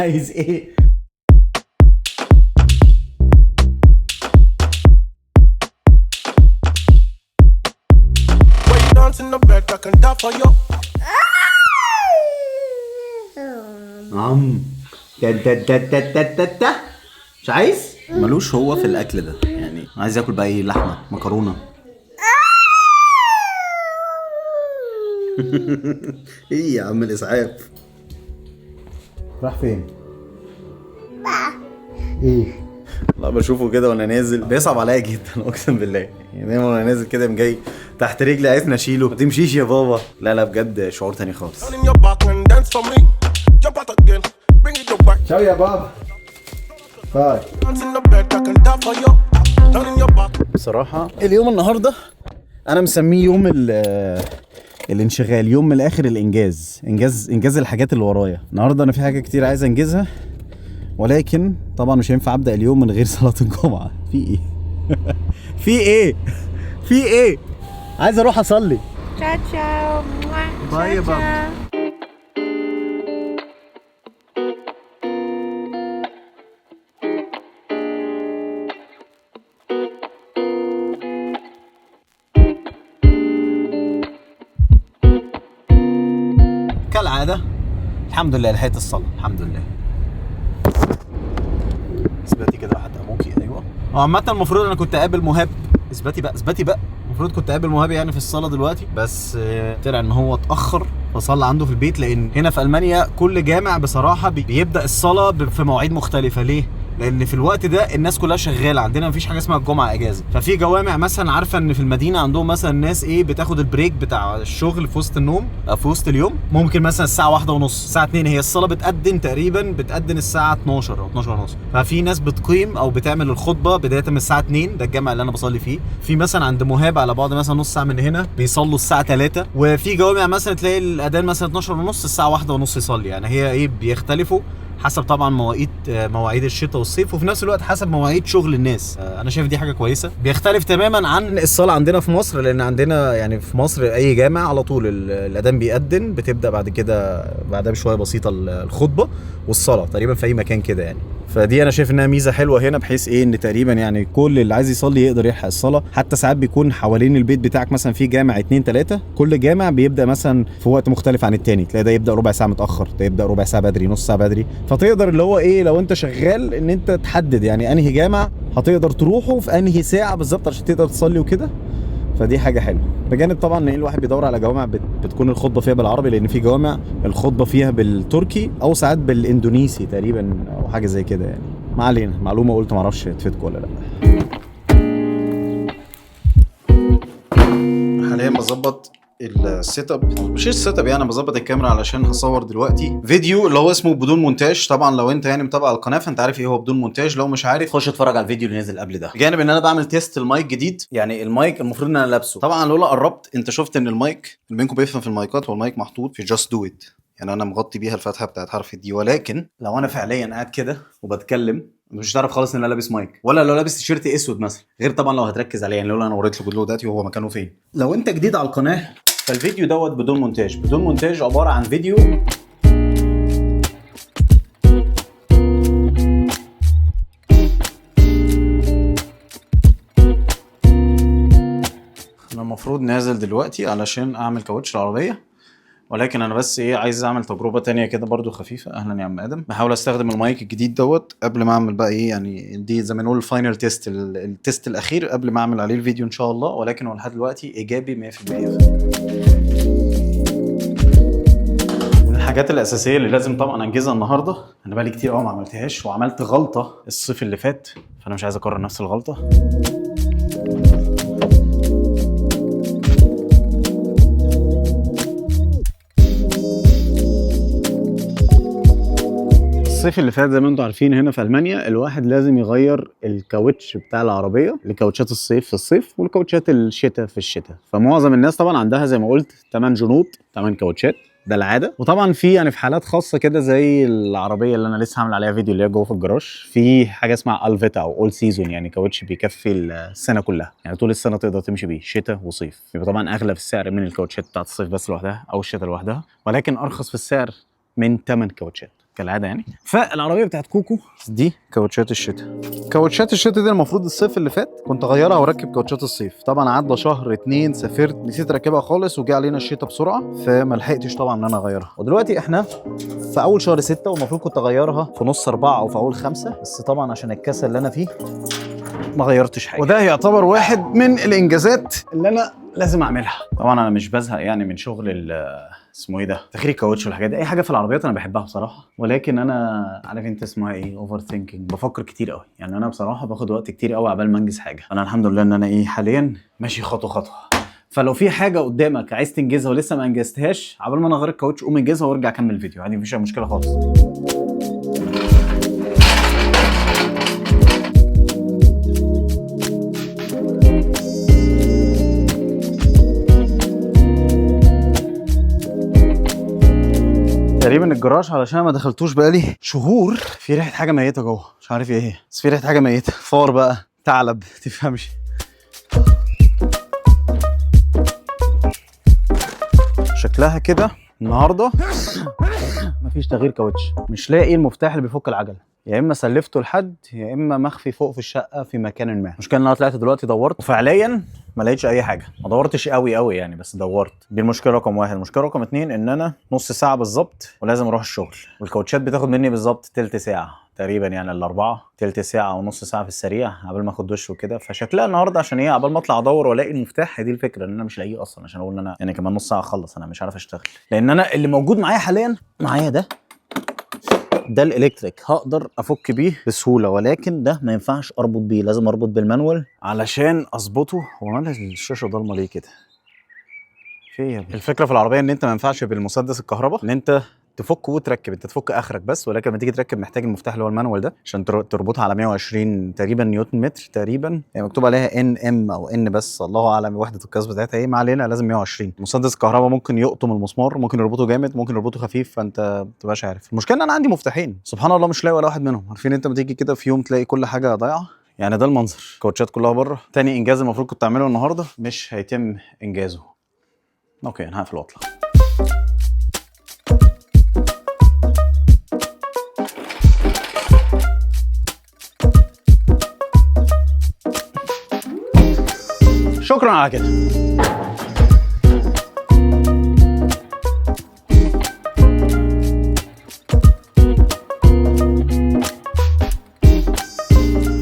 عايز ايه؟ When you dance in the bed, I can die for you. عم تا تا تا تا تا تا تا. مش عايز؟ ملوش هو في الاكل ده، يعني عايز ياكل بقى ايه؟ لحمه، مكرونه. ايه يا عم الاسعاف؟ راح فين؟ ايه؟ لا بشوفه كده وانا نازل بيصعب عليا جدا اقسم بالله، يعني دايما وانا نازل كده قام جاي تحت رجلي عايزني اشيله، ما تمشيش يا بابا. لا لا بجد شعور تاني خالص. Down in your back and dance for me. Jump out again, bring it your back. تشاو يا بابا، bye. Dance in the bed, I can die for you. Down in your back. بصراحة اليوم النهاردة أنا مسميه يوم الانشغال، يوم من الآخر الإنجاز، إنجاز إنجاز الحاجات اللي ورايا. النهاردة أنا في حاجة كتير عايز أنجزها، ولكن طبعا مش هينفع أبدأ اليوم من غير صلاة الجمعة. في إيه؟ في إيه؟ في إيه؟ عايز أروح أصلي. Ciao, ciao. Mwah. Bye, Ciao, Baba. ciao. كالعادة الحمد لله لحقت الصلاة، الحمد لله. اثبتي كده واحد ابوكي. ايوه هو عامة المفروض انا كنت اقابل مهاب. اثبتي بقى، اثبتي بقى. المفروض كنت اقابل مهاب يعني في الصلاة دلوقتي، بس طلع ان هو اتأخر فصلى عنده في البيت، لان هنا في المانيا كل جامع بصراحة بيبدأ الصلاة في مواعيد مختلفة. ليه؟ لان في الوقت ده الناس كلها شغالة، عندنا مفيش حاجة اسمها الجمعة اجازه. ففي جوامع مثلا عارفه ان في المدينة عندهم مثلا ناس ايه بتاخد ال break بتاع الشغل في وسط النوم أو في وسط اليوم، ممكن مثلا الساعة 1:30 الساعة 2 هي الصلاة بتأذن تقريبا، بتأذن الساعة 12 او 12:30. ففي ناس بتقيم او بتعمل الخطبة بداية من الساعة 2، ده الجامع اللي انا بصلي فيه. في مثلا عند مهاب على بعد مثلا نص ساعة من هنا بيصلوا الساعة 3، وفي جوامع مثلا تلاقي الاذان مثلا 12:30 الساعة 1:30 يصلي. يعني هي ايه بيختلفوا حسب طبعا مواعيد الشتاء والصيف، وفي نفس الوقت حسب مواعيد شغل الناس. انا شايف دي حاجة كويسة، بيختلف تماما عن الصلاة عندنا في مصر، لان عندنا يعني في مصر اي جامع على طول الاذان بيأذن، بتبدا بعد كده بعدها بشوية بسيطة الخطبة والصلاة تقريبا في اي مكان كده يعني. فدي انا شايف انها ميزة حلوة هنا، بحيث ايه ان تقريبا يعني كل اللي عايز يصلي يقدر يلحق الصلاة. حتى ساعات بيكون حوالين البيت بتاعك مثلا في جامع 2 3، كل جامع بيبدا مثلا في وقت مختلف عن التاني، تلاقي ده يبدا ربع ساعة متاخر، ده يبدا ربع ساعة بدري، نص ساعة بدري. فتقدر اللي هو ايه لو انت شغال ان انت تحدد يعني انهي جامع هتقدر تروحه في انهي ساعة بالظبط عشان تقدر تصلي وكده. فدي حاجة حلوة. بجانب طبعا ان الواحد بيدور على جوامع بتكون الخطبة فيها بالعربي، لان في جوامع الخطبة فيها بالتركي او ساعات بالاندونيسي تقريبا او حاجة زي كده يعني. ما علينا، معلومة قلت معرفش تفيدكم ولا لا. حاليا بظبط ال setup، مش ال setup يعني، بظبط الكاميرا علشان هصور دلوقتي فيديو اللي هو اسمه بدون مونتاج. طبعا لو انت يعني متابع القناة فانت عارف ايه هو بدون مونتاج، لو مش عارف خش اتفرج على الفيديو اللي نزل قبل ده. بجانب ان انا بعمل test ال mic جديد، يعني المايك المفروض ان انا لابسه طبعا، لولا قربت انت شفت ان المايك اللي بينكم بيفهم في المايكات، والمايك محطوط في just do it، يعني انا مغطي بيها الفتحة بتاعت حرف ال D. ولكن لو انا فعليا قاعد كده وبتكلم مش هتعرف خالص ان انا لابس مايك، ولا لو لابس تيشيرت اسود مثلا، غير طبعا لو هتركز عليه يعني لولا انا وريت لكم دلوقتي وهو مكانه فين. لو انت جديد على القناة فالفيديو دوت بدون مونتاج. بدون مونتاج عبارة عن فيديو انا المفروض نازل دلوقتي علشان اعمل كاوتش العربية، ولكن انا بس ايه عايز اعمل تجربه تانية كده برضو خفيفة. اهلا يا عم ادم. بحاول استخدم المايك الجديد دوت قبل ما اعمل بقى ايه يعني دي زي ما نقول ال final test، ال test الاخير قبل ما اعمل عليه الفيديو ان شاء الله. ولكن هو لحد دلوقتي ايجابي 100%. من الحاجات الاساسية اللي لازم طبعا انجزها النهارده، انا بقالي كتير قوي ما عملتهاش وعملت غلطه الصيف اللي فات، فانا مش عايز اكرر نفس الغلطة. الصيف اللي فات زي ما انتم عارفين هنا في المانيا الواحد لازم يغير الكاوتش بتاع العربية لكاوتشات الصيف في الصيف والكاوتشات الشتاء في الشتاء. فمعظم الناس طبعا عندها زي ما قلت 8 جنوط 8 كاوتشات، ده العادة. وطبعا في يعني في حالات خاصة كده زي العربية اللي انا لسه هعمل عليها فيديو اللي هي جوه في الجراج، في حاجة اسمها Allwetter او all season، يعني كاوتش بيكفي السنة كلها، يعني طول السنة تقدر تمشي بيه شتاء وصيف. بيبقى طبعا اغلى في السعر من الكاوتشات بتاعت الصيف بس لوحدها او الشتاء لوحدها، ولكن ارخص في السعر من 8 كاوتشات. كالعادة يعني. فالعربيه بتاعت كوكو دي كاوتشات الشتاء. كاوتشات الشتاء دي المفروض الصيف اللي فات كنت اغيرها واركب كاوتشات الصيف. طبعا عدى شهر اتنين، سافرت نسيت اركبها خالص، وجه علينا الشتاء بسرعة فما لحقتش طبعا ان انا اغيرها. ودلوقتي احنا في اول شهر 6، والمفروض كنت اغيرها في نص 4 او في اول 5، بس طبعا عشان الكسل اللي انا فيه ما غيرتش حاجة. وده يعتبر واحد من الانجازات اللي انا لازم اعملها. طبعا انا مش بزهق يعني من شغل اسمه ايه ده، تغيير الكاوتش والحاجات دي، اي حاجة في العربيات انا بحبها بصراحة. ولكن انا عارف انت اسمها ايه، overthinking، بفكر كتير قوي يعني. انا بصراحة باخد وقت كتير قوي عبال ما انجز حاجة. انا الحمد لله ان انا ايه حاليا ماشي خطوة خطوة. فلو في حاجة قدامك عايز تنجزها ولسه ما انجزتهاش، عبال ما انا اغير الكاوتش قوم انجزها وارجع كمل الفيديو عادي، مفيش اي مشكلة خالص. تقريبا الجراج علشان ما دخلتوش بقالي شهور، في ريحه حاجة ميته جوه، مش عارف ايه هي، بس في ريحه حاجة ميته، فار بقى، ثعلب، تفهمش. شكلها كده النهارده مفيش تغيير كاوتش. مش لاقي المفتاح اللي بيفك العجلة، يا اما سلفته لحد يا اما مخفي فوق في الشقة في مكان ما. المشكلة ان انا طلعت دلوقتي دورت وفعليا ما لقيتش اي حاجة، ما دورتش قوي قوي يعني، بس دورت. دي المشكلة رقم 1. المشكلة رقم 2 ان انا نص ساعة بالظبط ولازم اروح الشغل، والكاوتشات بتاخد مني بالظبط تلت ساعة تقريبا، يعني الاربعة تلت ساعة ونص ساعة في السريع قبل ما اخد دش وكده. فشكلها النهارده عشان ايه، قبل ما اطلع ادور والاقي المفتاح. هي دي الفكرة، ان انا مش لاقيه اصلا، عشان اقول ان انا يعني كمان نص ساعة اخلص، انا مش عارف اشتغل، لان انا اللي موجود معايا حاليا معايا ده ال electric، هقدر افك بيه بسهولة، ولكن ده ما ينفعش اربط بيه، لازم اربط بال manual علشان اظبطه. هو مال الشاشة ضلمة ليه كده؟ في ايه يا ابني؟ الفكرة في العربية ان انت ما ينفعش بالمسدس الكهرباء ان انت تفك وتركب، انت تفك اخرك بس، ولكن لما تيجي تركب محتاج المفتاح اللي هو ال manual ده عشان تربطها على 120 تقريبا نيوتن متر تقريبا، يعني مكتوب عليها NM او N بس، الله اعلم وحده القياس بتاعتها ايه، ما علينا، لازم 120. مسدس الكهرباء ممكن يقطم المسمار، ممكن يربطه جامد، ممكن يربطه خفيف، فانت ما تبقاش عارف. المشكلة ان انا عندي مفتاحين، سبحان الله مش لاقي ولا واحد منهم. عارفين انت لما تيجي كده في يوم تلاقي كل حاجة ضايعة، يعني ده المنظر، الكاوتشات كلها بره. تاني انجاز المفروض كنت اعمله النهارده مش هيتم انجازه. okay انا هقفل واطلع. شكرا على كده.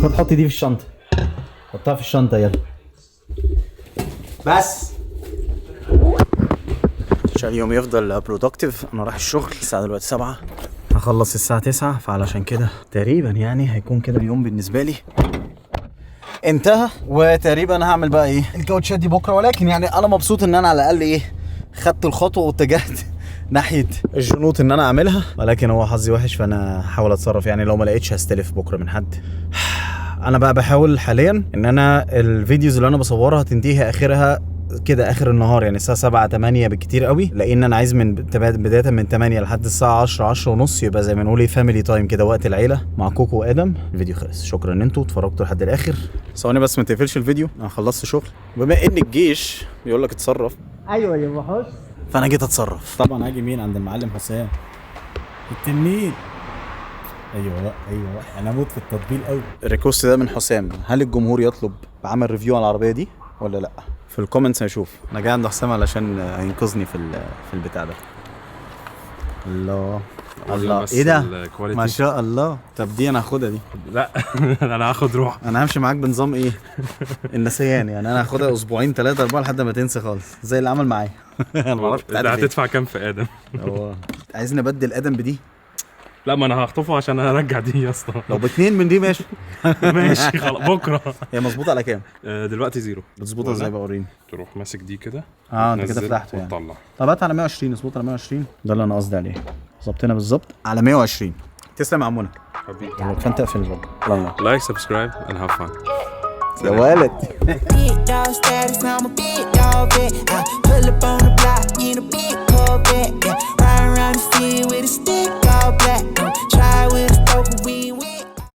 خد حط دي في الشنطة، حطها في الشنطة يلا بس عشان اليوم يفضل productive. انا رايح الشغل الساعة دلوقتي 7، هخلص الساعة 9، فعلشان كده تقريبا يعني هيكون كده اليوم بالنسبة لي انتهى. وتقريبا هعمل بقى ايه الكاوتشات دي بكره، ولكن يعني انا مبسوط ان انا على الاقل ايه خدت الخطوة واتجهت ناحية الجنوط ان انا اعملها، ولكن هو حظي وحش فانا هحاول اتصرف يعني، لو ما لقيتش هستلف بكره من حد. انا بقى بحاول حاليا ان انا ال videos اللي انا بصورها تنتهي اخرها كده اخر النهار، يعني الساعة 7 8 بالكتير قوي، لان انا عايز من بداية من 8 لحد الساعة 10 10 ونص يبقى زي ما نقول ايه family time كده، وقت العيلة مع كوكو وادم. الفيديو خلص، شكرا ان انتوا اتفرجتوا لحد الاخر. ثواني بس ما تقفلش الفيديو، انا خلصت شغل. بما ان الجيش بيقول لك اتصرف، ايوه يا وحوش، فانا جيت اتصرف. طبعا هاجي مين عند المعلم حسام التنين. ايوه بقى، ايوه بقى، انا اموت في التطبيل قوي. ال request ده من حسام، هل الجمهور يطلب بعمل review على العربية دي ولا لا؟ في ال comments هشوف. انا جاي عند حسام علشان هينقذني في البتاع ده. الله الله، ايه ده؟ ما شاء الله. طب دي انا هاخدها دي. لا انا هاخد روح. انا همشي معاك بنظام ايه؟ النسيان يعني، انا هاخدها اسبوعين 3 4 لحد ما تنسى خالص زي اللي عمل معايا. انا ما اعرفش انت هتدفع كام في ادم. هو عايزني ابدل ادم بدي؟ لا ما انا هخطفه عشان ارجع دي يا اسطى. لو باتنين من دي ماشي. ماشي خلاص بكره. هي مظبوطة على كام؟ دلوقتي zero. بتظبطها ازاي بقى وريني؟ تروح ماسك دي كده. انت كده فتحته يعني. وتطلع. طب هات على 120، اظبط على 120، ده اللي انا قصدي عليه. ظبطنا بالظبط على 120. تسلم يا عمونا حبيبي. فانت اقفل الفيديو. يلا like subscribe and have fun. يا ولد. Big dog status, I'm a big dog vet. I pull up on the block in a big Corvette. Yeah. Ride around the city with a stick all black. Try with a stoker.